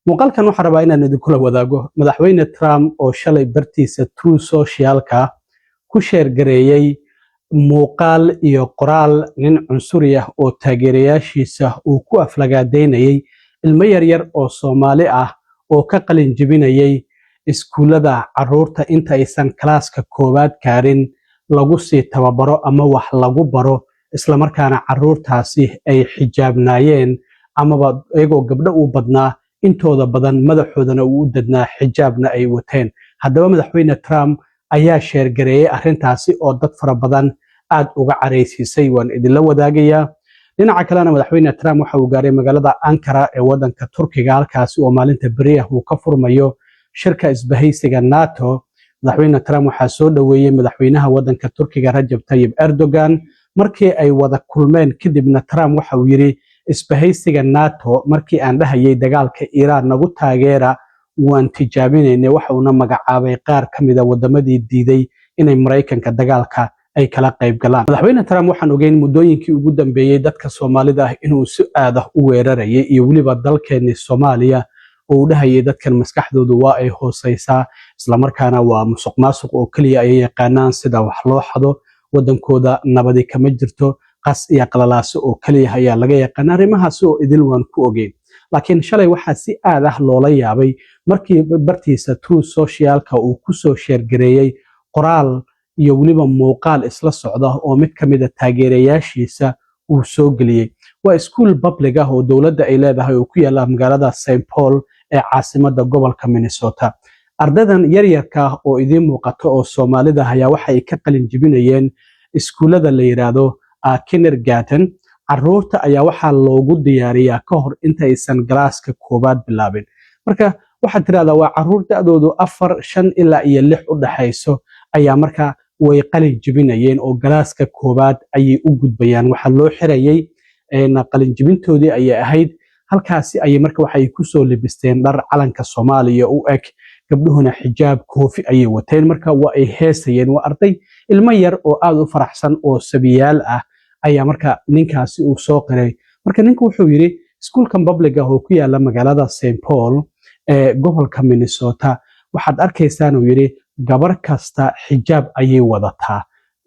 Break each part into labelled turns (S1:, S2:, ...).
S1: Muuqaalkan waxaan rabaa inaan idinkula wadaago Madaxweyne Trump oo shalay bartiisa Truth Socialka ku share gareeyey muuqaal iyo qoraal nin cunsuri ah oo taageerayaashiisa uu ku aflagaadeynayay ilmo yaryar oo Soomaali ah oo ka qalin jebinayay iskuullada carruurta inta aysan kalaaska koowaad gaarin lagu sii tababaro ama wax lagu baro, islamarkaana carruurtaasi ay xijaabnaayeen amaba iyagoo gabdho u badnaa, intooda badan madaxoodana uu u dadnaa, xijaabna ay wateen. Haddaba Madaxweyne Trump ayaa share gareeyey arrintaasi oo dad fara badan aad uga caraysiisay. Waan idinla wadaagayaa. Dhinaca kalena, Madaxweyne Trump waxa uu gaaray magaalada Ankara ee wadanka Turkiga, halkaasi oo maalinta beri ah uu ka furmayo shirka isbahaysiga NATO. Madaxweyne Trump waxaa soo dhoweeyey madaxweynaha wadanka Turkiga, Rajab Tayyib Erdogan. Markii ay wada kulmeen kadibna, Trump waxa uu yidhi: "Isbahaysiga NATO markii aan dhahayay dagaalka Iiraan nagu taageera, waan tijaabinaynay." Waxa uuna magacaabay qaar ka mida wadamadii diiday inay Maraykanka dagaalka ay kala qayb galaan. Madaxweyne Trump waxaan ogeyn muddooyinkii ugu dambeeyey dadka Soomaalida ah inuu si aad ah u weerarayay iyo weliba dalkeenni Soomaaliya, oo uu dhahayay dadkan maskaxdoodu waa ay hooseysaa, islamarkaana waa musuq maasuq oo keliya ay yaqaanaan, sida wax loo xado, wadankooda nabadi kama jirto, qas iyo qalalaaso oo keliya ayaa laga yaqaana. Arrimahaasi oo idil waan ku ogeyn, laakiin shalay waxaa si aad ah loola yaabay markii bartiisa Truth Socialka uu kusoo share gareeyey qoraal iyo weliba muuqaal isla socda oo mid ka mid a taageerayaashiisa uu soo geliyey. Waa iskuul public ah oo dowladda ay leedahay oo ku yaala magaalada St Paul ee caasimadda gobolka Minnesota. Ardadan yaryarka ah oo idiin muuqato oo Soomaalida ayaa waxay ka qalin jebinayeen iskuullada la yidhaahdo kindergarten. Caruurta ayaa waxaa loogu diyaariyaa ka hor intaysan galaaska koowaad bilaabin. Marka waxaad tirahdaa waa caruur da'doodu 4, 5 ilaa iyo 6 u dhaxayso ayaa marka way qalin jebinayeen oo galaaska koowaad ayay u gudbayaan. Waxaa loo xirayay qalin jebintoodii ayay ahayd. Halkaasi ayay marka waxay kusoo libisteen dhar calanka Soomaaliya u eg, gabdhuhuna xijaab, koofi ayay wateen. Marka waa ay heesayeen. Waa arday ilmo yar oo aad u faraxsan oo sabiyaal ah ayaa marka ninkaasi uu soo qiray. Marka ninku wuxuu yidhi iskuulkan public ah oo ku yaala magaalada St Paul ee gobolka Minnesota, waxaad arkaysaan, uu yidhi, gabar kasta xijaab ayay wadataa,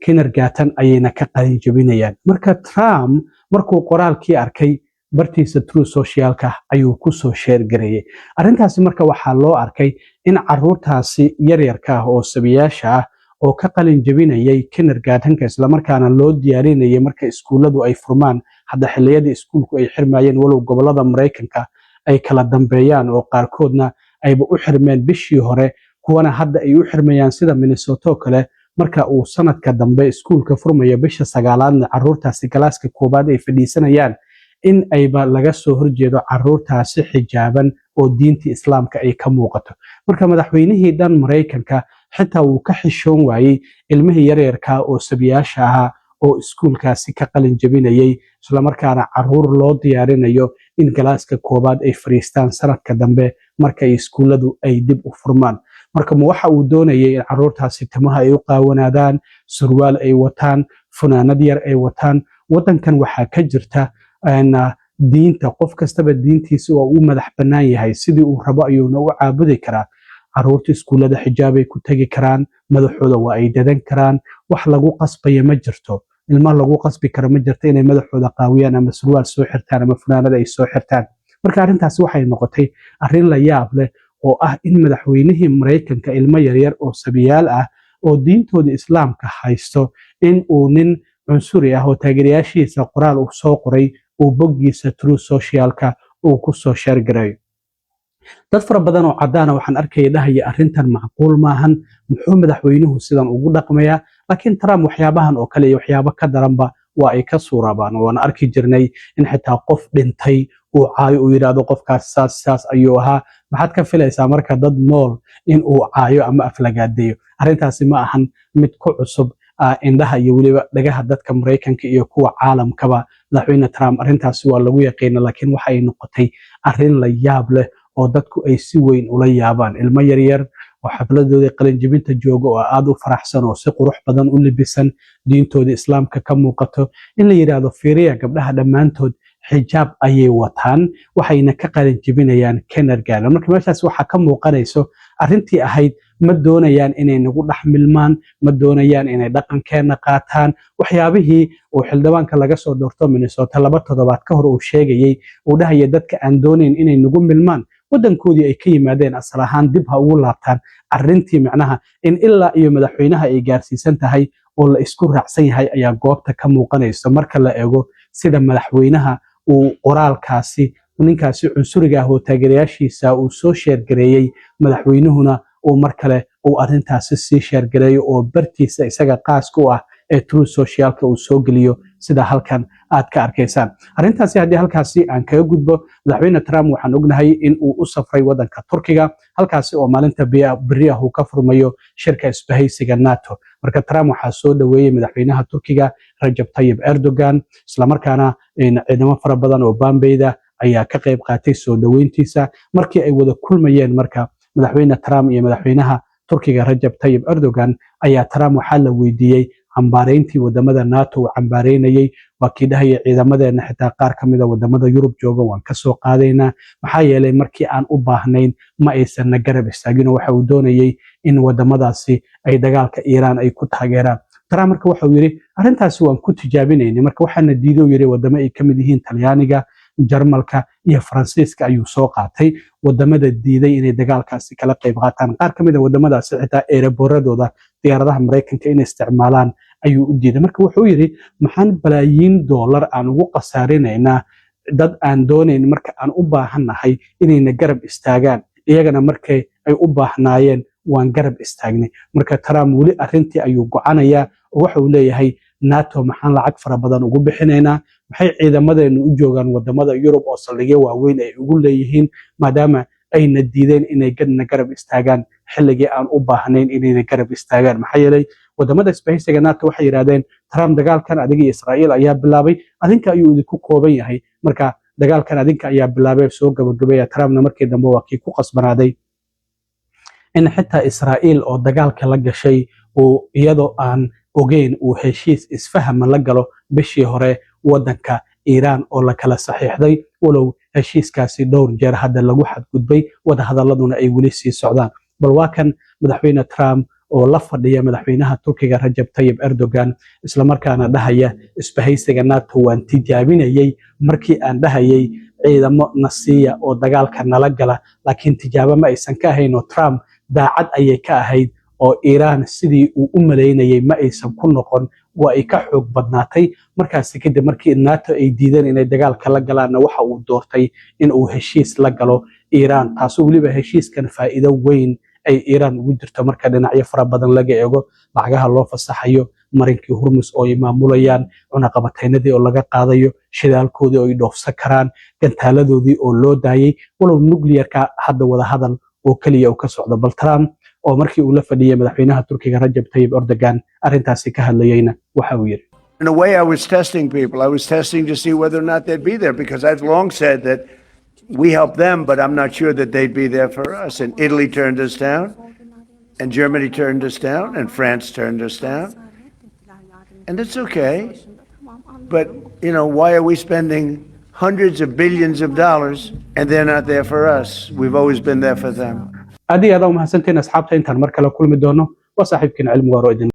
S1: kindergarten ayayna ka qalin jebinayaan. Marka Trump markuu qoraalkii arkay, bartiisa Truth Socialka ayuu kusoo share gareeyey arrintaasi. Marka waxaa loo arkay in caruurtaasi yaryarka ah oo sabiyaasha ah oo ka qalin jebinayay kindergartenka, islamarkaana loo diyaarinayay marka iskuulladu ay furmaan. Hadda xilliyadii iskuulku ay xirmayeen, walow gobolada Maraykanka ay kala dambeeyaan oo qaarkoodna ayba u xirmeen bishii hore, kuwana hadda ay u xirmayaan, sida Minnesota oo kale, marka uu sanadka dambe iskuulka furmayo bisha sagaalaadna caruurtaasi galaaska koowaad ay fadhiisanayaan, in ayba laga soo horjeedo caruurtaasi xijaaban oo diintii Islaamka ay ka muuqato. Marka madaxweynihii dhan Maraykanka xitaa wuu ka xishoon waayey ilmihii yaryarkaa oo sabiyaasha ahaa oo iskuulkaasi ka qalin jebinayay, islamarkaana caruur loo diyaarinayo in galaaska koowaad ay fadhiistaan sanadka dambe marka iskuulladu ay dib u furmaan. Marka ma waxa uu doonayay in caruurtaasi timaha ay u qaawanaadaan, surwaal ay wataan, funaanad yar ay wataan? Waddankan waxaa ka jirta diinta, qof kastaba diintiisa waa uu madax bannaan yahay, sidii uu rabo ayuuna u caabudi karaa. Caruurta iskuullada xijaabay ku tegi karaan, madaxooda waa ay dadan karaan, wax lagu qasbaya ma jirto. Ilma lagu qasbi karo ma jirto inay madaxooda qaawiyaan ama surwaal soo xirtaan ama funaanad ay soo xirtaan. Marka arrintaasi waxay noqotay arrin la yaab leh oo ah in madaxweynihii Maraykanka ilmo yaryar oo sabiyaal ah oo diintooda Islaamka haysto in uu nin cunsuri ah oo taageerayaashiisa qoraal uu soo qoray uu boggiisa Truth Socialka uu ku soo share gareeyo. Dad fara badan oo caddaana waxaan arkaya dhahaya: "Arrintan macquul maahan, muxuu madaxweynuhu sidan ugu dhaqmayaa?" Laakiin Trump waxyaabahan oo kale iyo waxyaabo ka daranba waa ay ka suuraabaan. Waana arki jirnay in xitaa qof dhintay uu caayo, uu yidhaahdo qofkaas saas saas ayuu ahaa. Maxaad ka filaysaa marka dad nool in uu caayo ama aflagaadeeyo? Arrintaasi ma ahan mid ku cusub indhaha iyo weliba dhagaha dadka Maraykanka iyo kuwa caalamkaba. Madaxweyne Trump arrintaasi waa lagu yaqiina, laakiin waxa ay noqotay arrin la yaab leh oo dadku ay si weyn ula yaabaan: ilmo yaryar oo xafladoodii qalinjibinta jooga oo aad u faraxsan oo si qurux badan u libisan, diintooda Islaamka ka muuqato, in la yidhaahdo: "Fiiriya, gabdhaha dhammaantood Xijaab ayay wataan, waxayna ka qalin jebinayaan kindergarten. Marka meeshaas waxaa ka muuqanayso arrintii ahayd ma doonayaan inay nagu dhex milmaan, ma doonayaan inay dhaqankeenna qaataan. Waxyaabihii uu xildhibaanka laga soo doorto Minnesota 2 toddobaad ka hor uu sheegayey, uu dhahaya dadka aan doonayn inay nagu milmaan, waddankoodii ay ka yimaadeen asal ahaan dib ha ugu laabtaan. Arrintii macnaha in ilaa iyo madaxweynaha ay gaarsiisan tahay oo la isku raacsan yahay ayaa goobta ka muuqanaysa, marka la eego sida madaxweynaha uu qoraalkaasi ninkaasi cunsuriga ah oo taageerayaashiisa uu soo share gareeyey, madaxweynuhuna uu mar kale uu arrintaasi sii share gareeyo oo bartiisa isaga qaaska u ah ee Truth Socialka uu soo geliyo, sida halkan aad ka arkaysaan. Arrintaasi haddii halkaasi aan kaga gudbo, Madaxweyne Trump waxaan ognahay in uu u safray waddanka Turkiga, halkaasi oo maalinta beri ah uu ka furmayo shirka isbahaysiga NATO. Marka Trump waxaa soo dhoweeyey madaxweynaha Turkiga Rajab Tayyib Erdogan, islamarkaana ciidamo fara badan oo bambeyda ayaa ka qayb qaatay soo dhoweyntiisa markii ay wada kulmayeen. Marka Madaxweyne Trump iyo madaxweynaha Turkiga Rajab Tayyib Erdogan ayaa Trump waxaa la weydiiyey cambaarayntii wadamada NATO uu cambaareynayey. Waa kii dhahaya ciidamadeena xitaa qaar ka mida wadamada Yurub jooga waan kasoo qaadaynaa, maxaa yeelay markii aan u baahnayn ma aysan na garab istaagin. Waxa uu doonayey in wadamadaasi ay dagaalka Iiraan ay ku taageeraan Trump. Marka waxa uu yidhi arrintaasi waan ku tijaabinaynay, marka waxaana diiday, yidhi, wadamo ay ka mid yihiin Talyaaniga, Jarmalka iyo Faransiiska ayuu soo qaatay, wadamada diiday inay dagaalkaasi kala qayb qaataan. Qaar ka mid a wadamadaasi xitaa airportyadooda diyaaradaha Maraykanka inay isticmaalaan ayuu u diiday. Marka wuxuu yidhi, maxaan balaayiin doolar aan ugu khasaarinaynaa dad aan doonayn marka aan u baahannahay inayna garab istaagaan? Iyagana markay ay u baahnaayeen waan garab istaagnay. Marka Trump weli arrintii ayuu gocanayaa oo waxa uu leeyahay, NATO maxaan lacag fara badan ugu bixinaynaa? Maxay ciidamadeenu u joogaan wadamada Yurub oo saldhigyo waaweyn ay ugu leeyihiin, maadaama ayna diideen inay na garab istaagaan xilligii aan u baahnayn inayna garab istaagaan? Maxaa yeelay wadamada isbahaysiga NATO waxay yidhahdeen Trump, dagaalkan adiga iyo Israa'iil ayaa bilaabay, adinka ayuu idinku kooban yahay. Marka dagaalkan adinka ayaa bilaabay, soo gabagabaya. Trumpna markii dambe waa kii ku qasbanaaday in xitaa Israa'iil oo dagaalka la gashay uu iyadoo aan ogeyn uu heshiis isfahama la galo bishii hore waddanka Iiraan oo la kala saxiixday, walow heshiiskaasi dhowr jeer hadda lagu xadgudbay, wadahadaladuna ay weli sii socdaan. Bal waa kan Madaxweyne Trump oo la fadhiya madaxweynaha Turkiga Rajab Tayyib Erdogan, islamarkaana dhahaya isbahaysiga NATO waan tijaabinayey markii aan dhahayay ciidamo na siiya oo dagaalka nala gala, laakiin tijaabo ma aysan ka ahayn oo Trump daacad ayay ka ahayd, oo Iiraan sidii uu u malaynayay ma aysan ku noqon, waa ay ka xoog badnaatay. Markaasi kadib markii NATO ay diideen inay dagaalka la galaanna, waxa uu doortay in uu heshiis la galo Iiraan, taasoo weliba heshiiskan faa'iido weyn ay Iiraan ugu jirto marka dhinacyo fara badan laga eego: lacagaha loo fasaxayo, marinkii Hurmus oo ay maamulayaan, cunaqabataynadii oo laga qaadayo, shidaalkoodii oo ay dhoofsan karaan, gantaaladoodii oo loo daayey, walow nuclearka hadda wadahadal oo keliya uu ka socdo. Bal Trump oo markii uu la fadhiyey madaxweynaha Turkiga Rajab Tayyib Erdogan arrintaasi ka hadlayeyna waxa uu yidhi:
S2: In a way, I was testing people. I was testing to see whether or not they'd be there because I've long said that we help them, but I'm not sure that they'd be there for us. And Italy turned us down, and Germany turned us down, and France turned us down. And it's okay. But why are we spending hundreds of billions of dollars and they're not there for us? We've always been there for them.
S1: Aad iyo aad u mahadsantiin, asxaabta. Intaan mar kale kulmi doono, waa saaxiibkiin Cilmi Waaro idin